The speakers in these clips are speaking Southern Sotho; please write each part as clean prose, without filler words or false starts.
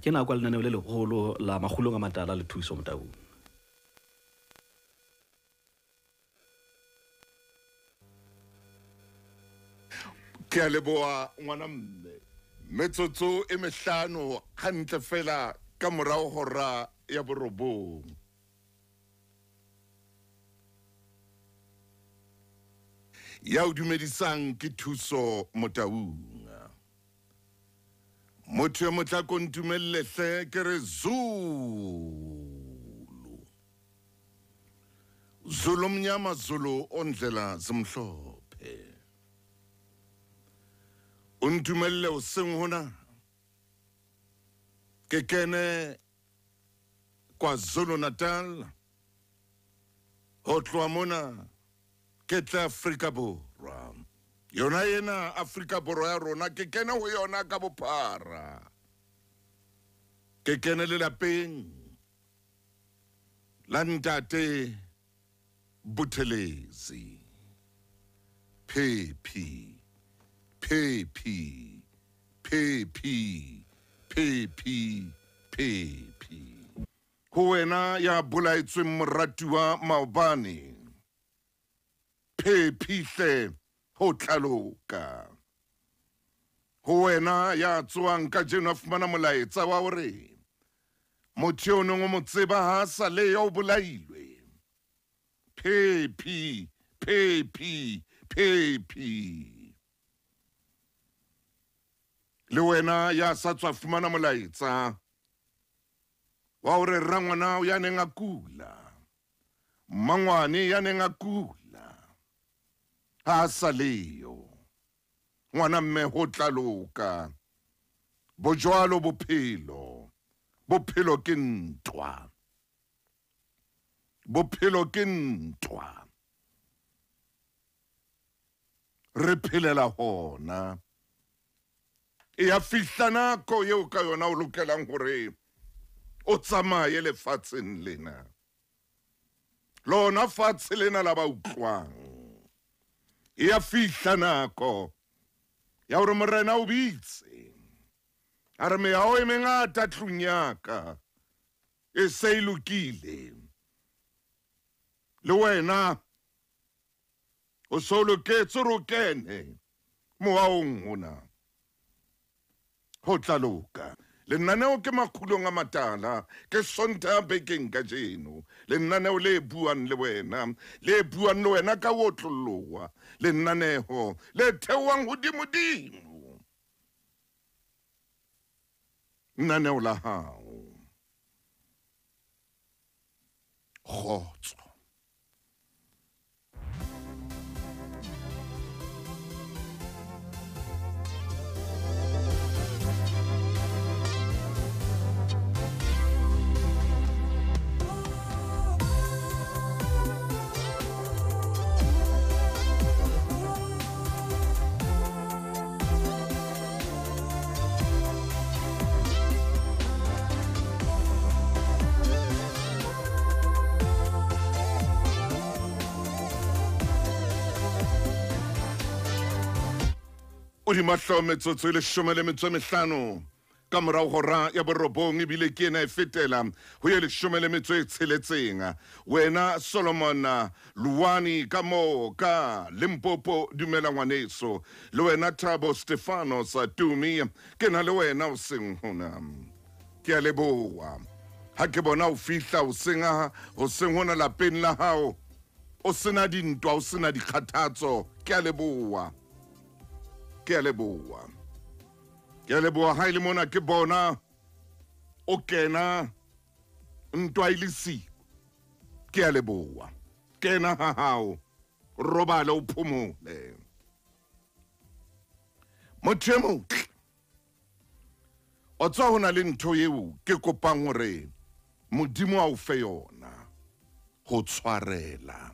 Ke nako ya lenaneo le leholo la Makgulong a Matala le Thuso Motaung. Ke a leboha ngwana mme. Metsotso e mehlano hantle fela ka morao hora ya borobong. Ya o dumedisang ke Thuso Motaung. Motho e motle a ko ntumelle hle ke re Zulu. Zulu mnyama Zulu ondlela zimhlophe. O ntumelle hoseng hona ke kene KwaZulu Natal ho tloha mona ke tle Afrika Borwa. Yona ena Afrika Borwa ya rona ke kene ho yona ka bophara. Ke kene lelapeng la ntate Buthelezi. Phephi, Phephi, Phephi, Phephi, Phephi. Ho wena ya bolaetsweng moratuwa maobane, Phephi hle ho tla loka. Ho wena ya tsoang kajeno a fumana molaetsa wa hore motho eo neng o mo tseba ha a sa le yo o bolailwe. Phephi, Phephi, Phephi. Le wena ya sa tswa fumana molaetsa wa hore rangwanao ya neng a kula, mmangwane ya neng a kula, ha a sa leyo. Ngwana mme ho tla loka. Bojwalo bophelo. Bophelo ke ntwa. Bophelo ke ntwa. Re phelela hona. E ya fihla nako eo ka yona o lokelang hore o tsamaye lefatsheng lena. Lona fatshe lena la ba utlwang. E ya fihla nako ya hore Morena o bitse. A re meaho e mengata tlung ya ka e se e lokile. Le wena o se o loketse hore o kene moahong ona. Ho tla loka. Lenaneo ke Makgulong a Matala, ke Sontaha bekeng kajeno. Lenaneo le buang le wena, le buang le wena ka ho otlolloha. Lenaneo le theohang hodimodimo. Lenaneo la hao. Kgotso. Hodima hlooho metsotso e leshome le metso e mehlano ka morago hora ya borobong ebile ke ena e fetela ho ye leshome le metso e tsheletseng. Wena Solomon Luwani ka moo ka Limpopo, dumela ngwaneso. Le wena Thabo Stefanos Tumi, ke na le wena o seng hona. Ke a leboha ha ke bona o fihla hoseng hona lapeng la hao o sena dintwa, o sena dikgathatso. Ke a leboha, ke a leboha, ke a leboha ha e le mona ke bona o kena ntwa e le siko. Ke a leboha. Kena ha hao, robale o phomole. Motho e motle, o tswa ho na le ntho eo ke kopang hore Modimo a o fe yona, ho tshwarela.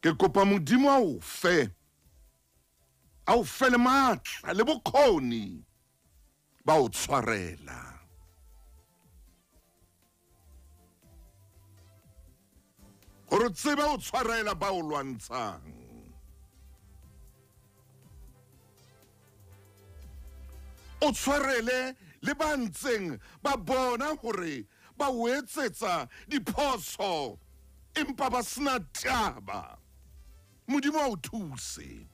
Ke kopa Modimo a o fe, a o fe le matla le bokgoni ba o tshwarela. Hore tsebe o tshwarela ba o lwantshang. O tshwarele Le ba ntseng ba bona hore ba o etsetsa diphoso empa ba sena taba. Modimo a o thuse,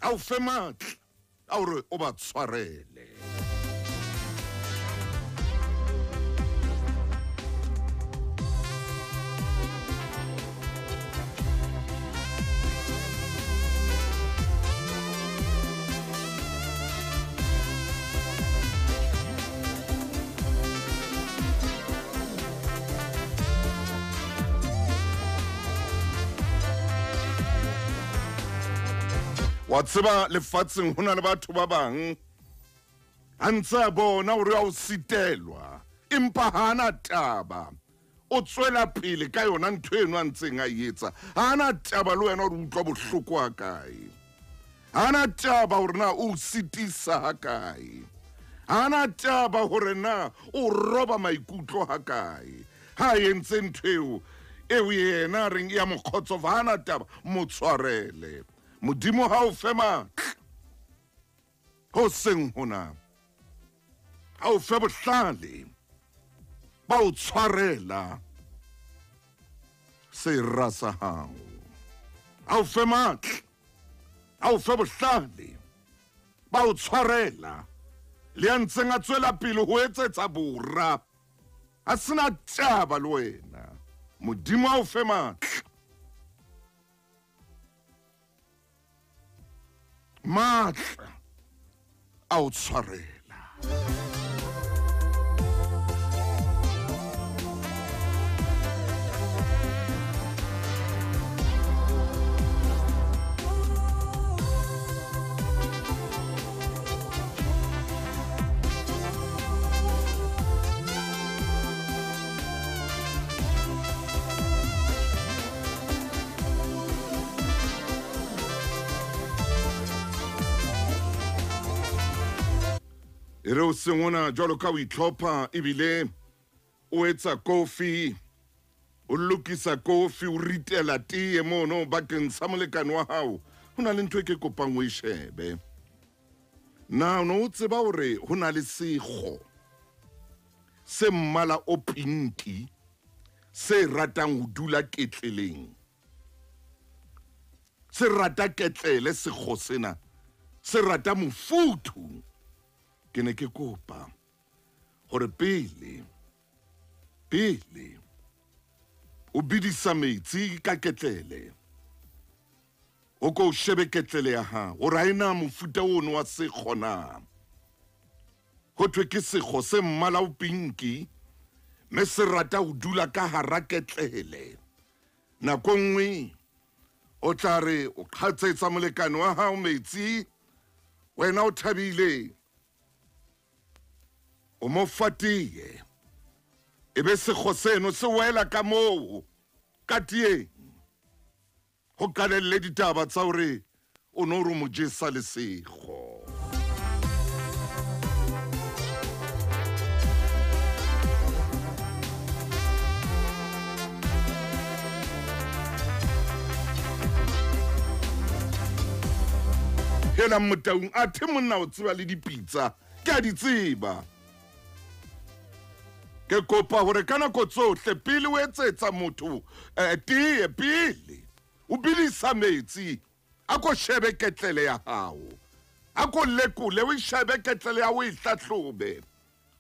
a o fe matla a hore o ba tshwarele. Wa tseba lefatsheng ho na le batho ba bang a ntse a bona hore a o sitelwa, empa ha ana taba, o tswela pele ka yona ntho eno a ntseng a etsa. Ha ana taba le wena hore o utlwa bohloko ha kae, ha ana taba hore na o sitisa ha kae, ha ana taba hore na o roba maikutlo ha kae. Ha entse ntho eo eo yena a reng ya mo kgotsofa, ha ana taba, mo tshwarele. Modimo ha o fe matla ho seng hona, ha o fe bohlale ba o tshwarela sera sa hao. Ha o fe matla, ha o fe bohlale ba o tshwarela le a ntseng a tswela pele ho etsetsa bora, a sena taba le wena. Modimo ha o fe matla, matla a o tshwarela. E re o seng ona jwalo ka o itlhopha ebile o etsa kofi, o lokisa kofi, o ritela tee mono bakeng sa molekane wa hao, ho na le ntho e ke kopang o e shebe. Na o no o tseba hore ho na le sekgo se mmala o pinki se ratang ho dula ketleleng? Se rata ketlele sekgo sena, se rata mofuthu. Ke ne ke kopa hore pele o bidisa metsi ka ketlele, o ko o shebe ketlele ya hao hore ha ena mofuta ono wa sekgo na. Ho thwe ke sekgo se mmala o pinki mme se rata ho dula ka hara ketlele. Nako nngwe o tla re o qhatsetsa molekane wa hao metsi, wena o thabile, o mo fa tee, e be sekgo seno se wela ka moo ka tieng, ho qalelle ditaba tsa hore o no re mo jesa le sekgo. Hela Motaung, athe monna o tseba le dipitsa, ke a di tseba. Ke kopa hore ka nako tsohle pele o etsetsa motho tee, pele o bidisa metsi, a ko shebe ketlele ya hao, a ko lekole o shebe ketlele ya o e hlahlobe.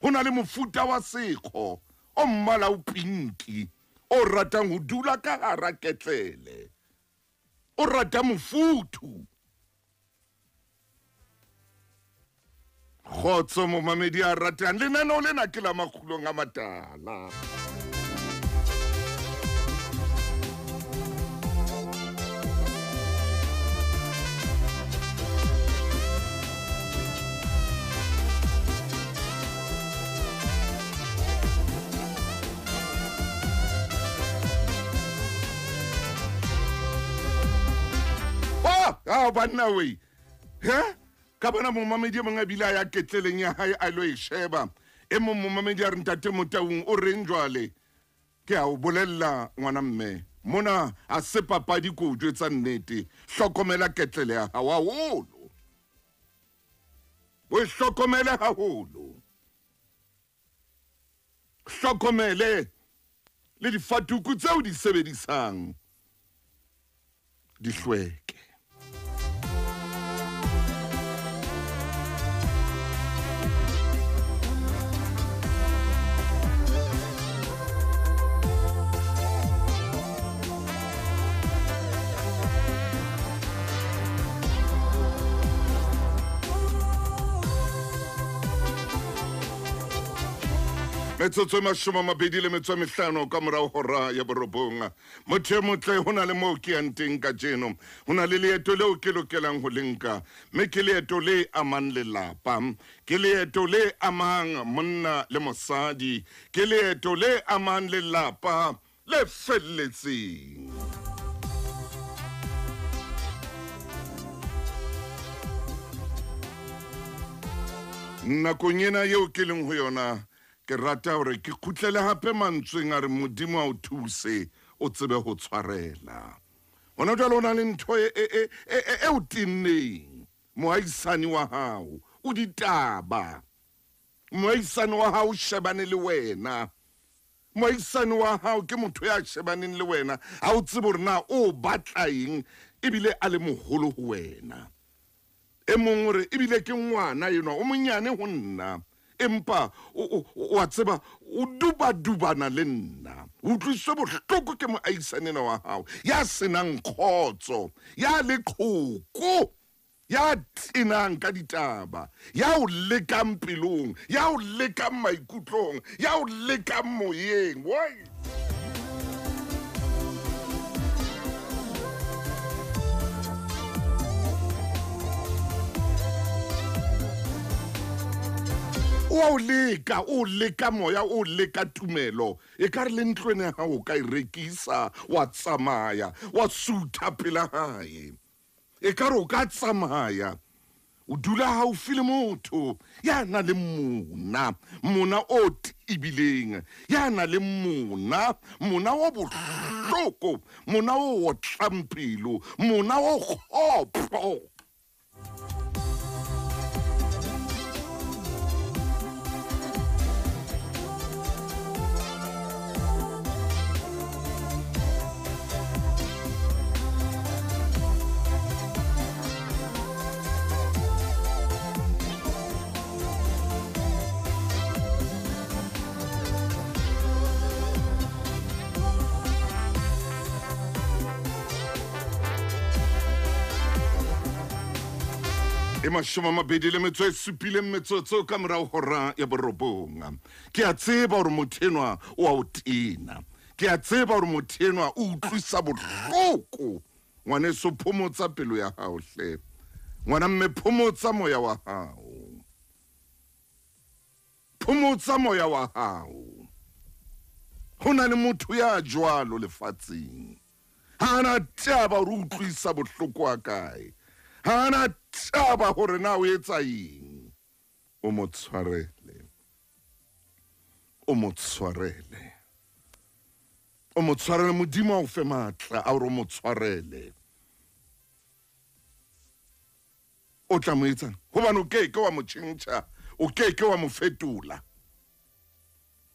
Ho na le mofuta wa sekgo o mmala o pinki o ratang ho dula ka hara ketlele, o rata mofuthu. Kgotso momamedi a ratang lenaneo lena ke la Makgulong a Matala. Oh, banna we. He? Ka bona momamedi e mong a bile a ya ketleleng ya hae a lo e sheba. E mong momamedi a re ntate Motaung o reng jwale? Ke a o bolella ngwana mme, mona a se papadi ko o jwetsa nnete. Hlokomela ketlele ya hao haholo, o e hlokomele haholo. hlokomele le difatuku tseo di sebedisang di hlweke. Metsotso e 25 ka morao hora ya 9. Motho e motle ho na le moo ke yang teng kajeno. Ho na le leeto leo ke lokelang ho le nka, mme ke leeto le amang lelapa, ke leeto le amang monna le mosadi, ke leeto le amang lelapa le felletseng. Nakong ena eo ke leng ho yona, ke rata hore ke kgutlele hape mantsweng a re Modimo a o thuse o tsebe ho tshwarela. Hona jwale o na le ntho e o tenneng. Moahisani wa hao o ditaba, moahisani wa hao o shebane le wena, moahisani wa hao ke motho ya shebaneng le wena, ha o tsebe hore na o batla eng ebile a le moholo ho wena. E mong o re ebile ke ngwana enwa o monyane ho nna, empa o a tseba o dubadubana le nna. O utlwisitswe bohloko ke moahisani enwa wa hao ya senang kgotso, ya leqhoko, ya tenang ka ditaba, ya o lekang pelong, ya o lekang maikutlong, ya o lekang moyeng. Why? O leka, o leka moya, o leka tumelo. E ka re le ntlong ya hao o ka e rekisa, wa tsamaya, wa sutha pela hae. E ka re o ka tsamaya, o dula haufi le motho ya nang le mona, mona o tebileng, ya nang le mona, mona o bohloko, mona o otlang pelo, mona o kgopo. E 27 metsotso ka morao hora ya 9. Ke a tseba hore motho enwa o a o tena, ke a tseba hore motho enwa o utlwisa bohloko. Ngwaneso, phomotsa pelo ya hao hle. Ngwana mme, phomotsa moya wa hao, phomotsa moya wa hao. Ho na le motho ya jwalo lefatsheng, ha ana taba hore o utlwisa bohloko a kae, ha ana taba hore na o etsa eng. O mo tshwarele, o mo tshwarele, o mo tshwarele. Modimo a o fe matla a hore o mo tshwarele. O tla mo etsang? Hobane o ke ke wa mo tjhentjha, o ke ke wa mo fetola,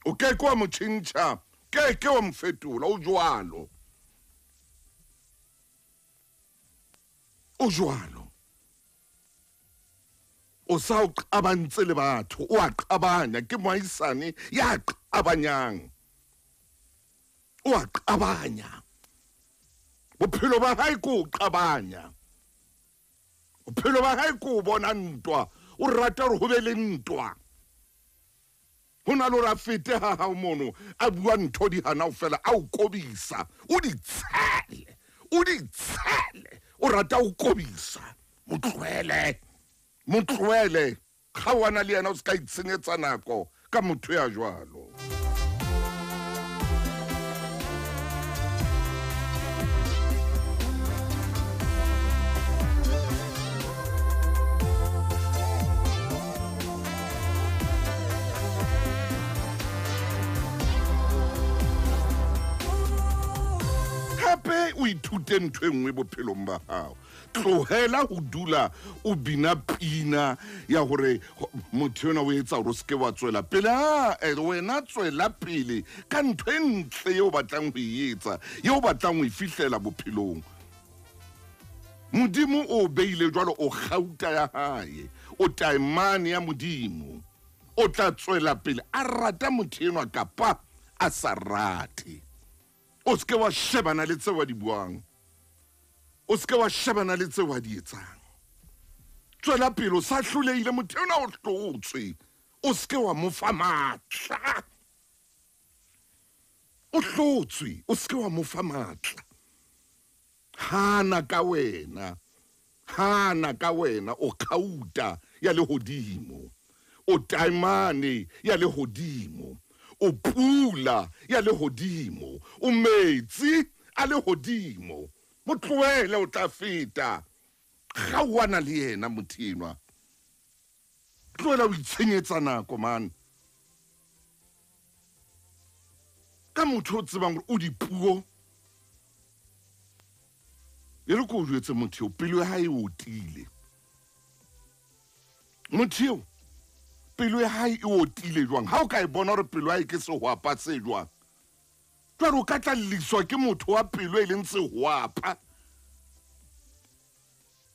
o ke ke wa mo tjhentjha, ke ke wa mo fetola. O jwalo, o jwalo. O sa o qabantse le batho, o a qabanya. Ke moahisane ya qabanyang, o a qabanya. Bophelo ba hae ke o qabanya, bophelo ba hae ke o bona ntwa. O rata hore ho be le ntwa. Ho na le hore a fete ha hao mono, a bua ntho di hana ho fela, a o kobisa, o di tshele, o di tshele. O rata o kobisa. Mo tlohele, mo tlohele. Kgaohana le yena, o se ka itshenyetsa nako ka motho ya jwalo. Hape o ithute ntho e nngwe bophelong ba hao. Tlohela ho dula o bina pina ya hore motho enwa o etsa hore o seke wa tswela pele. Wena tswela pele ka ntho e ntle eo o batlang ho e etsa, eo o batlang ho e fihlela bophelong. Modimo o beile jwalo, o kgauta ya hae, o taemane ya Modimo. O tla tswela pele a rata motho enwa kapa a sa rate. O seke wa shebana le tseo a di buang, o seke wa shebana le tseo a di etsang. Tswela pele, o sa hlolehile, motho enwa o hlotswe, o seke wa mo fa matla. O hlotswe, o seke wa mo fa matla. Hana ka wena, hana ka wena, o kgauta ya lehodimo, o taemane ya lehodimo, o pula ya lehodimo, o metsi a lehodimo. Mo tlohele, o tla feta. Kgaoana le yena motho enwa. Tlohela ho itshenyetsa nako man. Ka motho o tsebang hore o dipuo, e re ko o jwetse motho eo, pelo ya hae e otile. Motho eo pelo ya hae e otile jwang? Ha o ka e bona hore pelo ya hae ke sehwapa se jwang, jwale o ka tla lliswa ke motho wa pelo e leng sehwapa.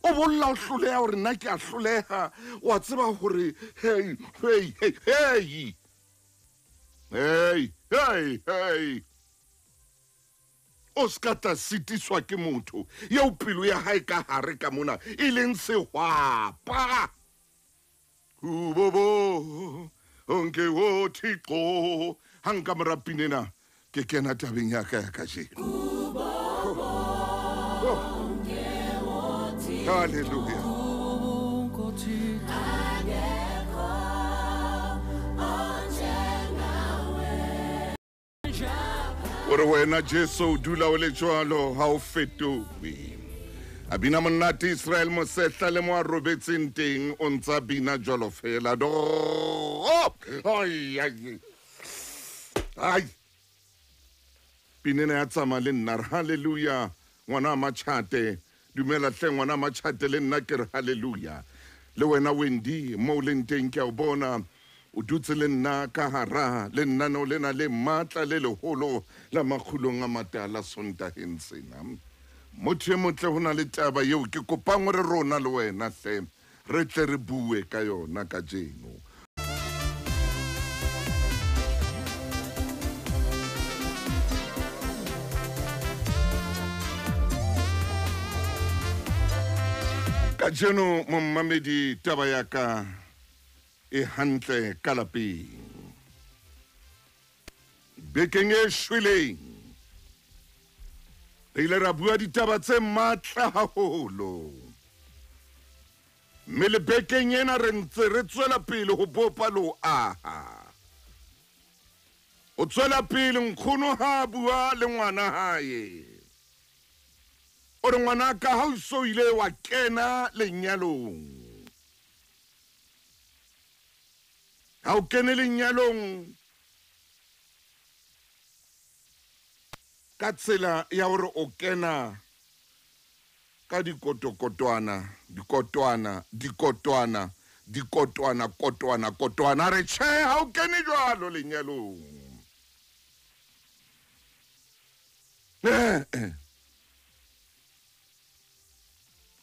O bolla o hloleha hore nna ke a hloleha, wa tseba hore hey, hey, hey, hey, hey, hey, hey. O ska tla sitiswa ke motho eo pelo ya hae ka hare ka mona e leng sehwapa. Ubobo onke o thixo. Ha nka mora pina ena, ke kena tabeng ya ka ya kajeno. Hallelujah. O re wena Jesu o dula o le jwalo, ha o fetohe. A bina monate Israel Mosehla le mo a robetseng teng, o ntsa bina jwalo fela. Do ai ai ai, pina ena ya tsamaya le nna. Re hallelujah, ngwana Machate. Dumela hle ngwana Machate, le nna ke re hallelujah. Le wena Wendy mo o leng teng ke a o bona, o dutse le nna ka hara le nnano lena le matla le leholo la makgulong a matala Sontaheng sena. Motho e motle, ho na le taba eo ke kopang hore rona le wena hle re tle re bue ka yona kajeno. Kajeno mommamedi, taba ya ka e hantle ka lapeng. Bekeng e shweleng re ile ra bua ditaba tse matla haholo, mme le bekeng ena re ntse re tswela pele ho bopa le ho aha. O tswela pele nkgono ha bua le ngwana hae, o re ngwanaka ha o so ile wa kena lenyalong, ha o kene lenyalong ka tsela ya hore o kena ka dikotokotwana, dikotwana, dikotwana, dikotwana, kotwana, kotwana. Re tjhe, ha o kene jwalo lenyalong.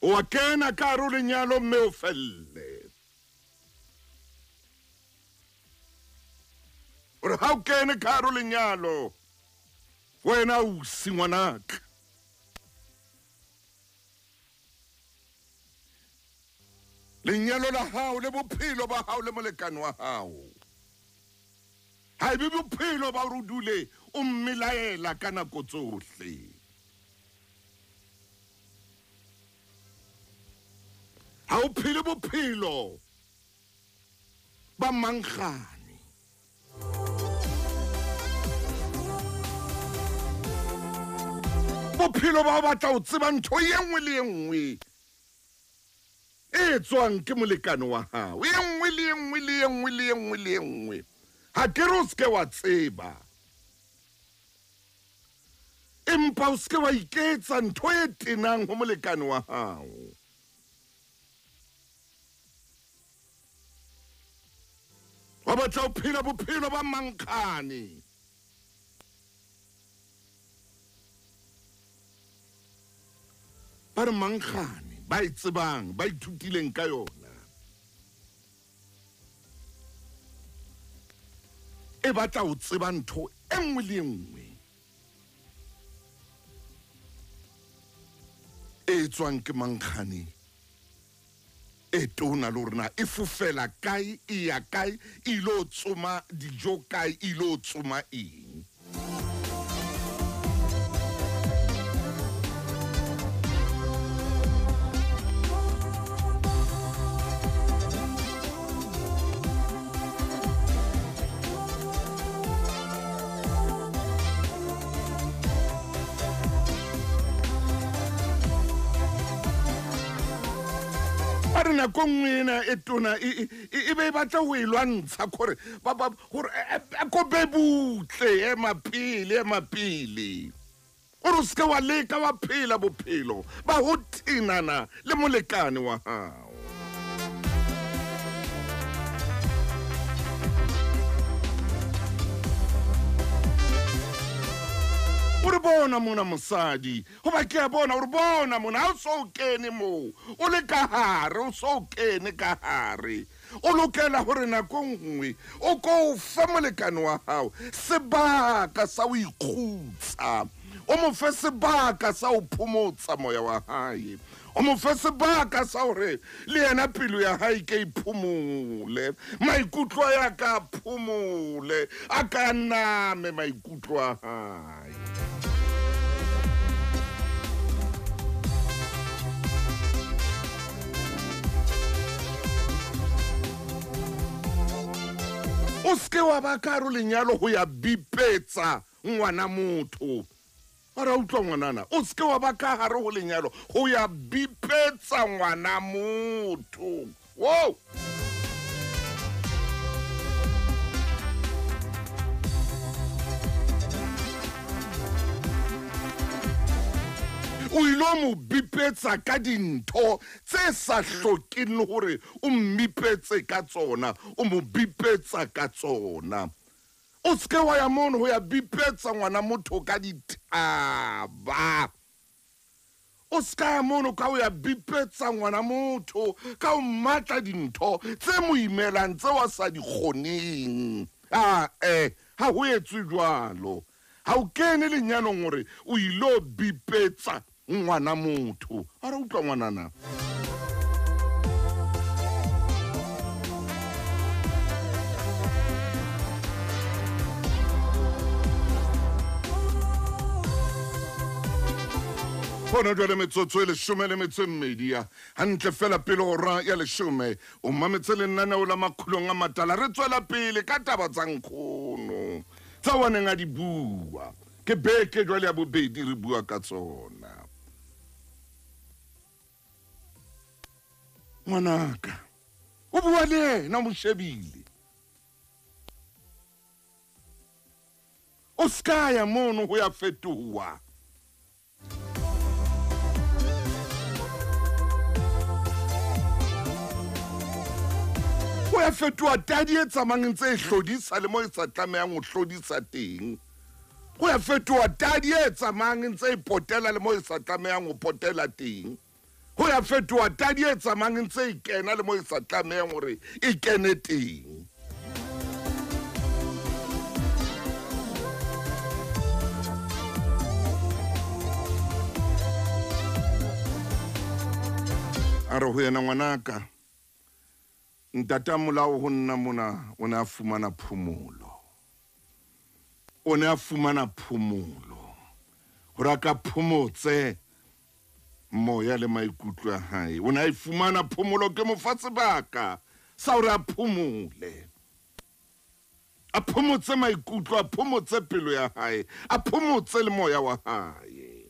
O kena ka hare ho lenyalo mme o felle. O re ha o kene ka hare ho lenyalo, wena ausi ngwanaka, lenyalo la hao le bophelo ba hao le molekane wa hao ha ebe bophelo ba hore o dule o mmelaela ka nako tsohle. Ha o phele bophelo ba mankgane. Bophelo ba batla ho tseba ntho e nngwe le e nngwe e tswang ke molekane wa hao, e nngwe le e nngwe le e nngwe le e nngwe le e nngwe. Ha ke re o seke wa tseba, empa o seke wa iketsa ntho e tenang ho molekane wa hao. Ba batla ho phela bophelo ba mankgane. Ba re mankgane ba e tsebang, ba ithutileng ka yona, e batla ho tseba ntho e nngwe le e nngwe e tswang ke mankgane e tona le hore na e fofela kae, e ya kae, e ilo tsoma dijo kae, e ilo tsoma eng. Nako nngwe ena e tona e be e batla ho e lwantsha gore gore ko be butle, ema pele, ema pele, gore o seke wa leka wa phela bophelo ba ho tenana le molekane wa hao. O re bona mona mosadi, hoba ke a bona, o re bona mona ha o so kene moo, o le ka hare, o so kene ka hare. O lokela hore nako nngwe o ko o fe molekane wa hao sebaka sa ho ikgutsa, o mo fe sebaka sa ho phomotsa moya wa hae, o mo fe sebaka sa hore le yena pelo ya hae ke iphomole, maikutlo a ya ka phomole, a ka name maikutlo a hae. O seke wa ba ka hare lenyalo ho ya bipetsa ngwana motho. A ra utlwa ngwanana, o seke wa ba ka hare ho lenyalo ho ya bipetsa ngwana motho. Wow! O ilo mo bipetsa ka dintho tse sa hlokeng hore o mmipetse ka tsona, o mo bipetsa ka tsona. O seke wa ya mono ho ya bipetsa ngwana motho ka ditaba. O seka ya mono ka ho ya bipetsa ngwana motho ka ho mmatla dintho tse mo imelang, tseo a sa di kgoneng. Ha ho etswe jwalo. Ha o kene lenyalong hore o ilo bipetsa ngwana motho. A re utlwa ngwanana. Hona jwale metsotso e 12 ya hantle fela pele hora ya 10, o mametse lenaneo la Makgulong a Matala. Re tswela pele ka taba tsa nkgono tsa wa neng a di bua. Ke beke jwale ya bobedi re bua ka tsona. Ngwanaka, o bua le yena, o mo shebile. O ska ya mono ho ya fetoha. Ho ya fetoha tadi e tsamayang ntse e hlodisa le mo e sa tlamehang ho hlodisa teng. Ho ya fetoha tadi e tsamayang ntse e potela le mo e sa tlamehang ho potela teng. Ho ya fetoha tadi e tsamayang ntse e kena le mo e sa tlamehang hore e kene teng. A re ho yena, ngwanaka, ntata molao ho nna mona o ne a fumana phomolo. O ne a fumana phomolo hore a ka phomotse moya le maikutlo a hae. O ne a e fumana phomolo ke mo fa sebaka sa hore a phomole, a phomotse maikutlo, a phomotse pelo ya hae, a phomotse le moya wa hae.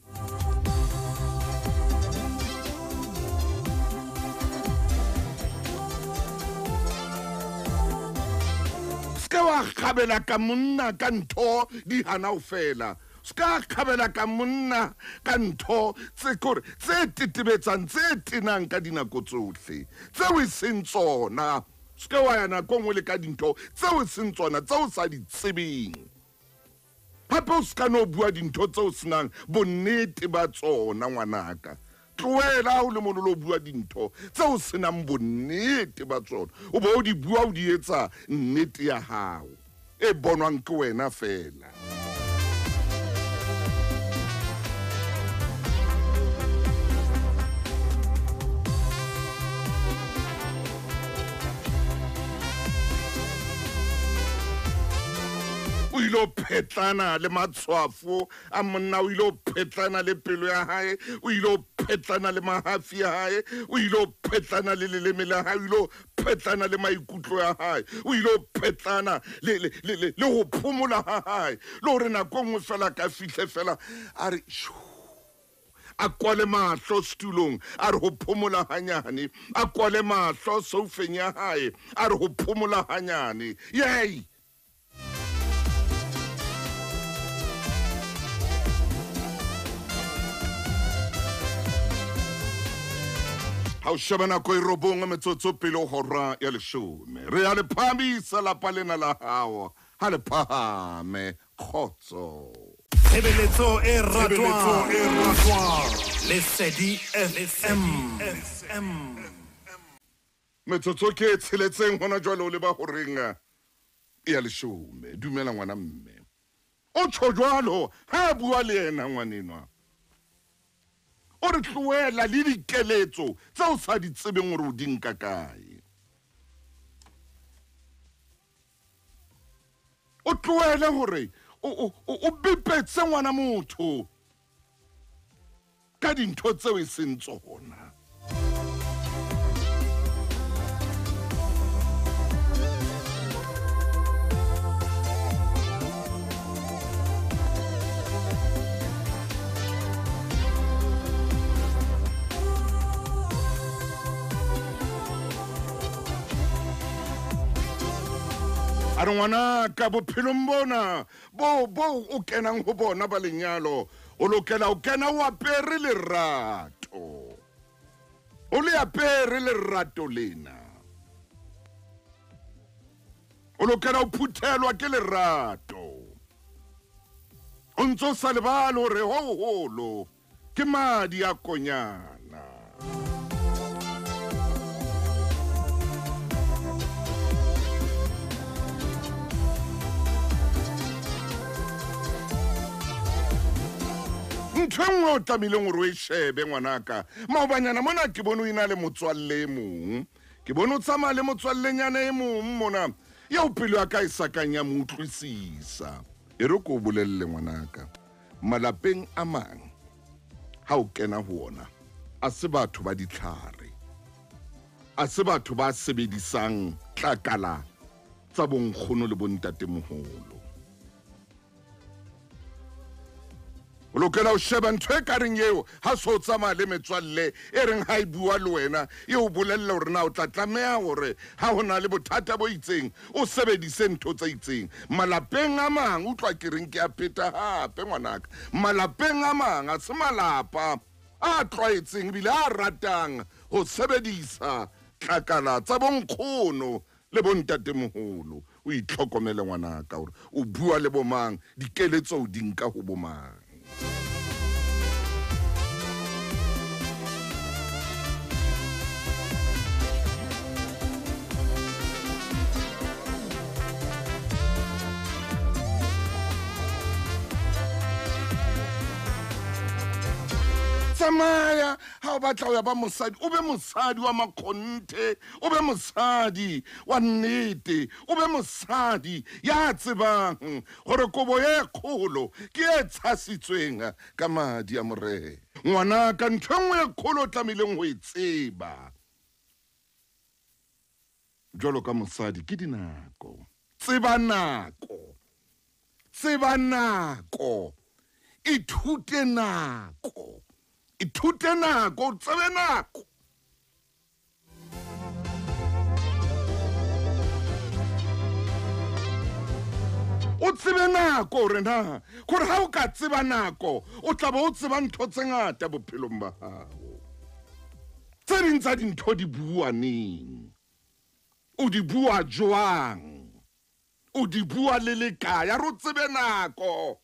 Ska wa kgabela ka monna ka ntho di hana ho fela. Ska kgabela ka monna ka ntho tse kore tse tetebetsang, tse tenang ka dinako tsohle, tseo e seng tsona. Se ke wa ya nako e nngwe le ka dintho tseo e seng tsona, tseo o sa di tsebeng. Hape o se ka no bua dintho tseo o senang bonnete ba tsona, ngwanaka. Tlohela ha o le mono lo bua dintho tseo o senang bonnete ba tsona, o bo o di bua o di etsa nnete ya hao e bonwang ke wena feela. O ile o phetlana le matshwafo a monna, o ile o phetlana le pelo ya hae, o ile o phetlana le mahafi a hae, o ile o phetlana le leleme la hae, o ile o phetlana le maikutlo ya hae, o ile o phetlana le ho phomola ha hae, le hore nako e nngwe fela ka fihle fela a re shoo, a kwale mahlo setulong, a re ho phomola hanyane, a kwale mahlo soufeng ya hae, a re ho phomola hanyane. Yey! Ha o sheba nako e robong metsotso pele ho hora ya leshome, re a le phahamisa lapa lena la hao, ha le phahame kgotso. Tshebeletso e ratwang, Lesedi FM. Metsotso ke e tsheletseng hona jwale o leba horeng ya leshome. Dumela ngwana mme. O tjho jwalo ha a bua le yena ngwanenwa. O re tlohela le dikeletso tseo o sa di tsebeng hore o di nka kae. O tlohele hore o bipetse ngwana motho ka dintho tseo e seng tsona. A re ngwana ka bophelong bona bo o kenang ho bona ba lenyalo, o lokela o kena o apere lerato, o le apere lerato lena, o lokela o phuthelwa ke lerato, o ntso sa lebale hore ho holo ke madi a konyana. Ntho e nngwe o tlamehileng hore o e shebe ngwanaka, maobanyana mona ke bone o ena le motswalle e mong, ke bone o tsamaya le motswallenyana e mong mona eo pelo ya ka e sa kang ya mo utlwisisa. E re ke o bolelle ngwanaka, malapeng a mang ha o kena ho ona a se batho ba ditlhare, a se batho ba sebedisang tlakala tsa bonkgono le bontatemoholo. O lokela ho sheba ntho e ka reng eo ha so tsamaya le metswalle e reng ha e bua le wena e o bolelle hore na o tla tlameha hore ha ho na le bothata bo itseng o sebedise ntho tse itseng. Malapeng a mang, utlwa ke reng ke a pheta hape ngwanaka, malapeng a mang a se malapa a tlwaetseng ebile a ratang ho sebedisa tlakala tsa bonkgono le bontatemoholo. O itlhokomele ngwanaka hore o bua le bomang, dikeletso o di nka ho bomang. Tsamaya ha o batla ho ya ba mosadi, o be mosadi wa makgonthe, o be mosadi wa nnete, o be mosadi ya tsebang hore kobo e kgolo ke e tshasitsweng ka madi a Morena. Ngwanaka, ntho e nngwe e kgolo o tlamehileng ho e tseba jwalo ka mosadi ke dinako. Tseba nako, tseba nako, ithute nako, ithute nako, o tsebe nako. O tsebe nako hore na, hore ha o ka tseba nako, o tla be o tseba ntho tse ngata bophelong ba hao. Tse ding tsa dintho di bua neng? O di bua jwang? O di bua le le kae? A re o tsebe nako.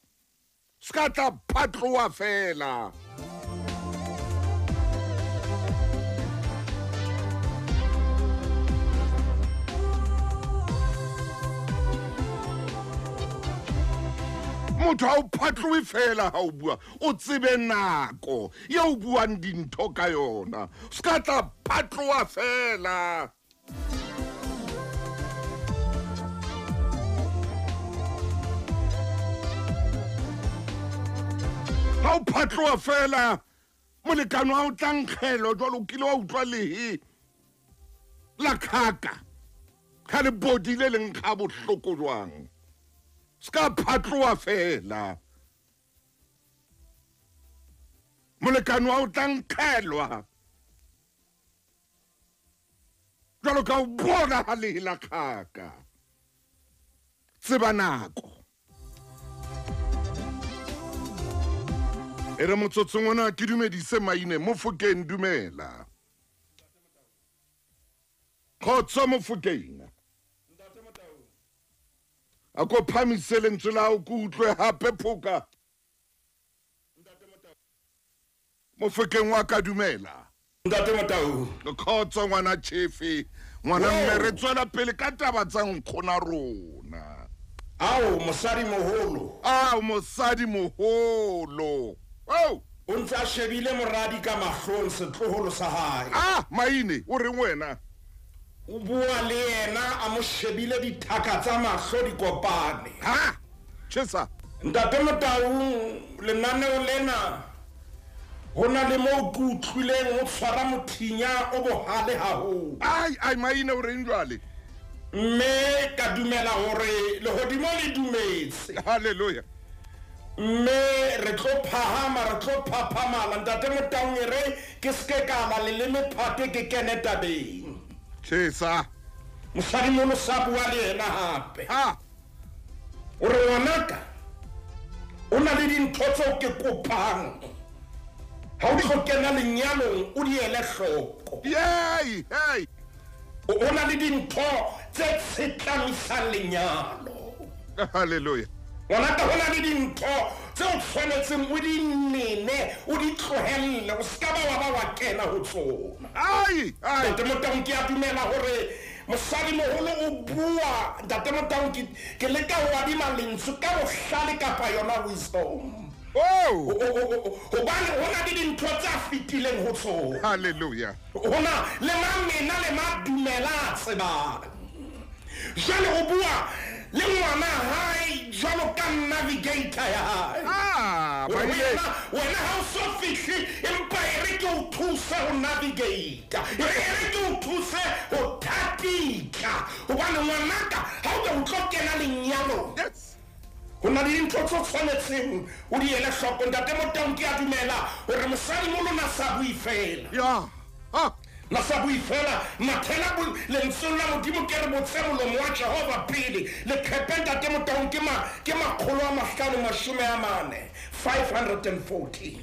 Se ka tla phatloha fela. Motho ha o phatlohe fela ha o bua, o tsebe nako ye o buang dintho ka yona. Se ka tla phatloha fela. Ha o phatloha fela, molekane wa o tla nkgelwa jwalo o kile wa utlwa lehe la khaka. Ha le bodile le nkga bohloko jwang. Se ka phatloha fela. Molekane wa o tla nkgelwa jwalo ka o bona ha lehe la khaka. Tseba nako. E re motsotsong ona ke dumedise Maine Mofokeng, dumela. Kgotso Mofokeng. A ko phamise lentswe la hao ke utlwe hape phoka. Mofokeng wa ka, dumela. Ntate Motau. Kgotso ngwana Chefe, ngwana mme, re tswela pele ka taba tsa nkgona rona. Ao mosadi moholo. Ao mosadi moholo. Oh! O ntse a shebile moradi ka mahlong setloholo sa hae. Ah, Maine, o reng wena? O bua le yena a mo shebile dithaka tsa mahlo di kopane. Ha! Tjhesa. Ntate Motau, lenaneo lena ho na le moo ke utlwileng ho tshwara mothinya o bohale haholo. Ai, ai, Maine o reng jwale? Mme ka dumela hore lehodimo le dumetse. Hallelujah. Mme re tlo phahama, re tlo phaphamala. Ntate Motaung, e re ke seke ka ba leleme phate ke kene tabeng. Tjhesa. Mosadi mono sa bua le yena hape. Ha. O re ngwanaka, o na le dintho tseo ke kopang. Ha o tlo kena lenyalong, o di ele hloko. Yay, hey. O na le dintho tse tshetlamisang lenyalo. Hallelujah. Ngwanaka, ho na le dintho tse o tshwanetseng o di nene, o di tlohelle, o ska ba wa ba wa kena ho tsona. Ai, ai. Ntate Motaung, ke a dumela hore mosadi moholo o bua. Ntate Motaung, ke leka ho adima lentswe ka bohlale kapa yona wisdom. Oh! Hobane ho na le dintho tse fetileng ho tsona. Hallelujah. Ho na le mamena le madumela a tsebang. Jwale o bua le ngwana hae jwalo ka navigator ya hae. Ah, wena ha o so fihle, empa e re ke o thuse ho navigate. E re ke o thuse ho thatika. Hobane ngwanaka ha o be o tlo kena lenyalong. Yes. Ho na le dintho tse tshwanetseng o di ele hloko. Ntate Motaung, ke a dumela hore mosadi moholo na sa bue fela. Ya. Ha. Na sa bue fela, mathela lentsweng la Modimo ke re botse molomo wa Jehova pele. Leqhepe Ntate Motaung ke 544, 540.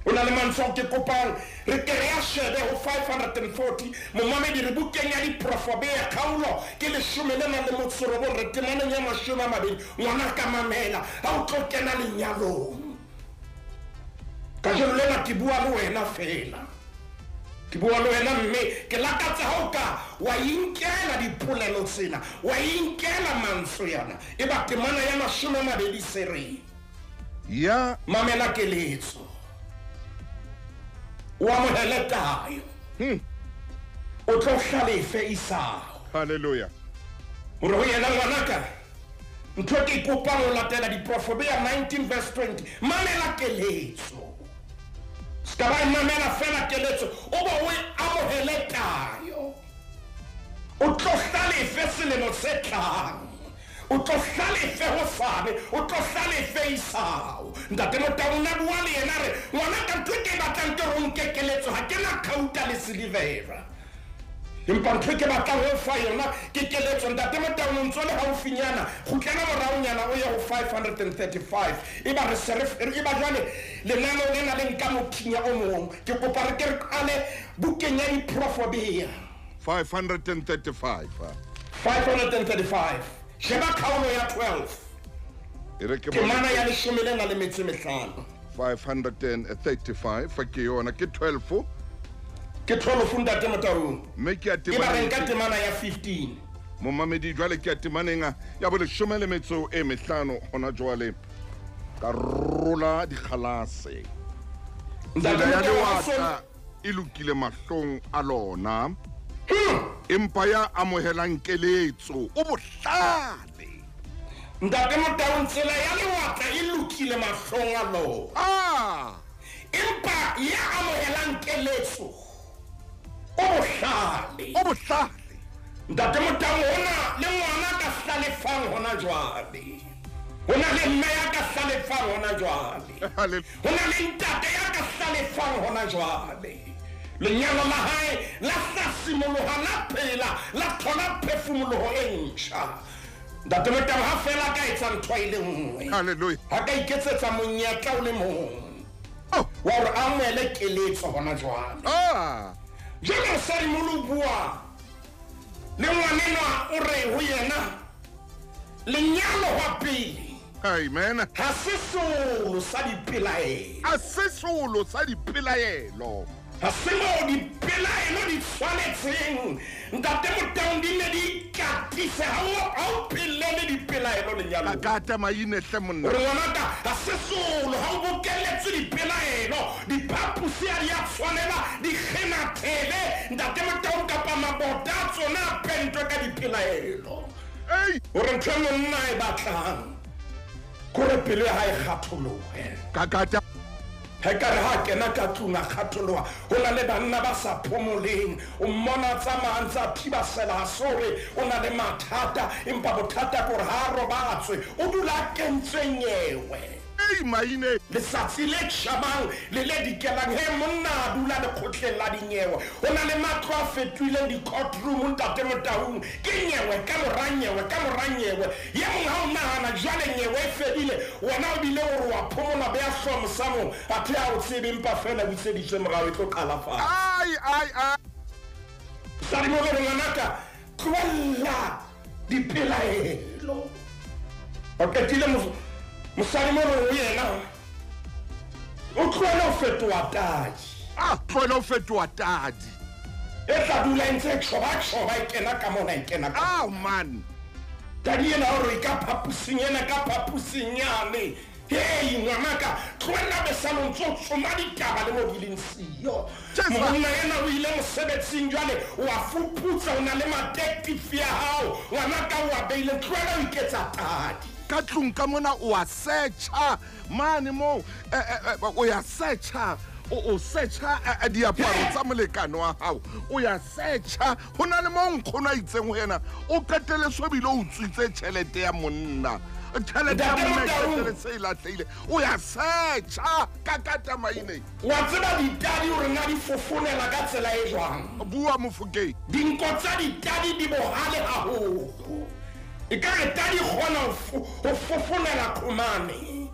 O na le mantswe ao ke kopang re ke re a shebe ho 540. Momamedi, re bukeng ya diprofobea kgaolo ke 19, re temaneng ya 20. Ngwana ka mamela ha o tlo kena lenyalong. Kajeno lena ke bua le wena fela. Ke bua le wena mme ke lakatsa ha o ka wa inkela dipolelo tsena, wa inkela mantswe yana. E ba temana ya 20 se reng. Ya. Mamela keletso. O amohele tayo. O tlo hlalefe isao. Hallelujah. Hore ho yena ngwanaka, ntho ke kopang ho latela diprofobea 19 verse 20. Mamela keletso. Ska ba mamela fela keletso, o bo o amohele tayo. O tlo hlalefe selemo se tlang. O tlo hlalefe hosane, o tlo hlalefe isao. Ntate Motaung na bua le yena re, ngwanaka ntho ke batlang ke hore o nke keletso, ha ke na khauta le silivera. Empa ntho ke batlang ho fa yona ke keletso. Ntate Motaung, o ntso le haufinyana, kgutlela moraonyana o ye ho 535. E ba re se re e ba jwale lenaneo lena le nka mothinya o mong. Ke kopa re ke re qale bukeng ya diprofobea. 535. 535. Sheba kgaolo ya 12. E re ke Temana ya 15. 535 ke yona, ke 12. Ke 12 ntate Motaung. Mme ke ya E ba re nka temaneng. temana ya 15. Momamedi, jwale ke ya temaneng ya bo 15 hona jwale. Ka rola dikgalase. Ntate Tsela ya Motaung, ha lewatla e lokile mahlong a lona, empa ya amohelang keletso o bohlale. Ntate Motaung, tsela ya lewatla e lokile mahlong a lona, empa ya amohelang keletso o bohlale. O bohlale. Ntate Motaung, hona le ngwana ka hlalefang hona jwale, hona le mme ya ka hlalefang hona jwale, hona le ntate ya ka hlalefang hona jwale. Lenyalo la hae la hlasimoloha, la phela, la thola phefumoloho e ntjha. Ntate Motaung, ha fela ka etsa ntho e le nngwe, Hallelujah. ha ka iketsetsa monyetla o le mong Oh. wa hore a amohele keletso hona jwale. Jwale mosadi molo o bua le ngwanenwa, o re ho yena, lenyalo hwa pele Amen. ha se solo sa dipelaelo. A se solo sa dipelaelo. Ha se moo dipelaelo di tshwanetseng, ntate Motaung, di ne di ikatise. Ha o phelele dipelaelo lenyalong. Ka tamaine hle monna. Re ngwanaka, ha se solo ha o bokelletswe dipelaelo. Diphaposi ha di a tshwanela dikgenathele, ntate Motaung, kapa mabota a tsona a pentwe ka dipelaelo. Ei. Hore ntho e monna e batlang kore pelo ya hae kgatholohe. Kakata. Ha ekare ha kena ka tlung a kgatholoha. Ho na le banna ba sa phomoleng, o mmona a tsamaya a ntse a thibasela, ha se hore o na le mathata, empa bothata ke hore ha a robatswe, o dula a kentswe nyewe. Ei maine. Letsatsi le tjhabang le le dikelang, he monna a dula lekgotleng la dinyewe. Ho na le matlo a fetohileng di-courtroom, ntate Motaung. Ke nyewe ka mora nyewe ka mora nyewe. Ye mong ha o nahana jwale nyewe e fedile, wena o bile o re wa phomola, be a hlwa mosamong, athe ha o tsebe, empa fela o buseditswe morao, e tlo qala fatshe. Ai ai ai. Mosadi mo re, ngwanaka, tlohella dipelaelo. O qetile mosadi mo re ho yena, o tlohele ho fetoha tadi. Tlohele ho fetoha tadi. E tla dula e ntse e tjhoba-tjhoba, e kena ka mona, e kena ka Oh man. Tadi ena hore e ka phaposing ena, ka phaposing yane. Hei ngwanaka, tlohella besalo ntse o tsoma ditaba le mo di leng siyo. Jesu. Monna ena o ile mosebetsing jwale, o a fuputsa, o na le matektifi ya hao. Ngwanaka, o a beile, tlohela ho iketsa tadi. Ka tlung ka mona o a searcha mane moo, o ya searcha, o searcha diaparo tsa molekane wa hao, o ya searcha. Ho na le moo nkgono a itseng ho yena, o qetelle so bile o utswitse tjhelete ya monna, tjhelete ya Ntate monna e Motaung. qetelle se e lahlehile. O ya searcha ka katamaine. Wa tseba ditadi hore na di fofonela ka tsela e jwang? Bua Mofokeng. Dinko tsa ditadi di bohale haholo. E ka re tadi kgona ho fofonela qhomane.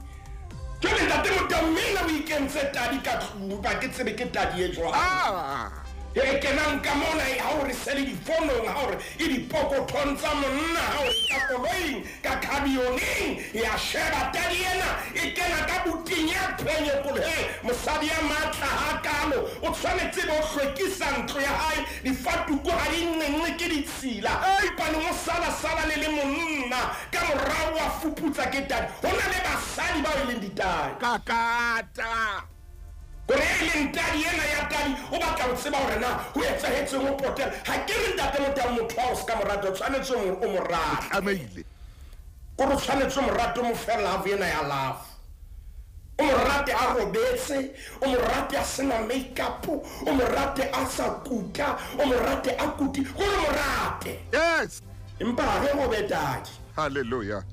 Jwale ntate Motaung, mme o ikentse tadi ka tlung, ba ke tsebe ke tadi e jwang. E kenang ka mona, ha o re sele difonong, ha o re e dipokothong tsa monna, ha o re ka koloing, ka khabioneng, ya sheba tadi ena e kena ka buting ya phenyekolo. He mosadi ya matla hakalo, o tshwanetse bo hlwekisa ntlo ya hae, difatuko ha di nqenqe ke ditshila. Empa o sala sala le le monna ka morao wa fuputsa ke tadi. Ho na le basadi bao e leng ditadi. Kakata. Kore e leng tadi ena ya tadi, o batla ho tseba hore na ho etsahetseng ho potela. Ha ke re ntate Motaung, motho wa o se ka mo rata, o tshwanetse o mo rate. Tlamehile. Kore o tshwanetse o mo rate, o mo fe love ena ya love. O mo rate a robetse, o mo rate a sena make-up, o mo rate a sa kuta, o mo rate a kuti, kore o mo rate. Yes. Empa ha re ho be tadi. Hallelujah.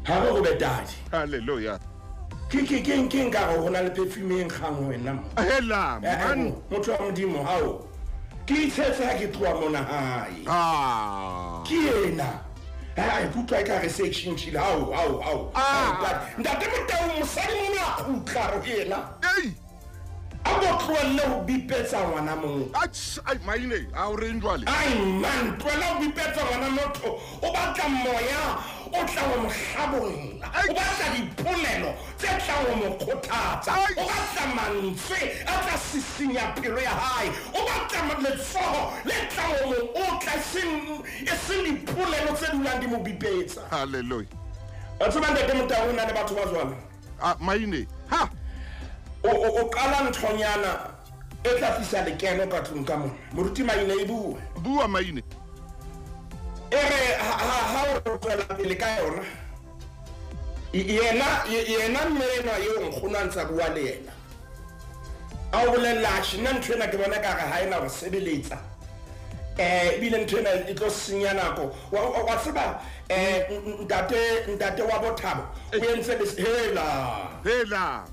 Ha re ho be tadi. Hallelujah. Ke nka hore ho na le perfume e nkgang ho wena mo. Hela, man. Motho wa Modimo, hao. Ke itshetse ha ke tloha mona hae. Ke ena. Ha ke utlwa ekare se tjhentjhile. Hao, hao, hao. Ntate Motaung, mosadi mona a kgutla re ho yena. Ei. A A ko tlohelle ho bipetsa ngwana motho. Ai Maine, a o reng jwale? Ai man, tlohela ho bipetsa ngwana motho. O batla moya o tla ho mo hlabolla. O batla dipolelo tse tlang ho mo kgothatsa. O batla mantswe a tla sisinya pelo ya hae. O batla letsoho le tlang ho mo otla, e seng dipolelo tse dulang di mo bipetsa. Hallelujah. Wa tseba ntate Motau, ho na le batho ba jwalo. Ah Maine, ha o qala nthonyana e tla tlisa lekeno ka tlung ka mona. Moruti Maine e bua. Bua Maine. E re ha o tswela pele ka yona. Yena mme enwa eo nkgono a ntsa bua le yena. A o bolella atjhe, nna ntho ena ke bona ka re ha ena ho sebeletsa. Ebile ntho ena e tlo senya nako. Wa tseba ntate wa Bothabo o entse hela. Hela.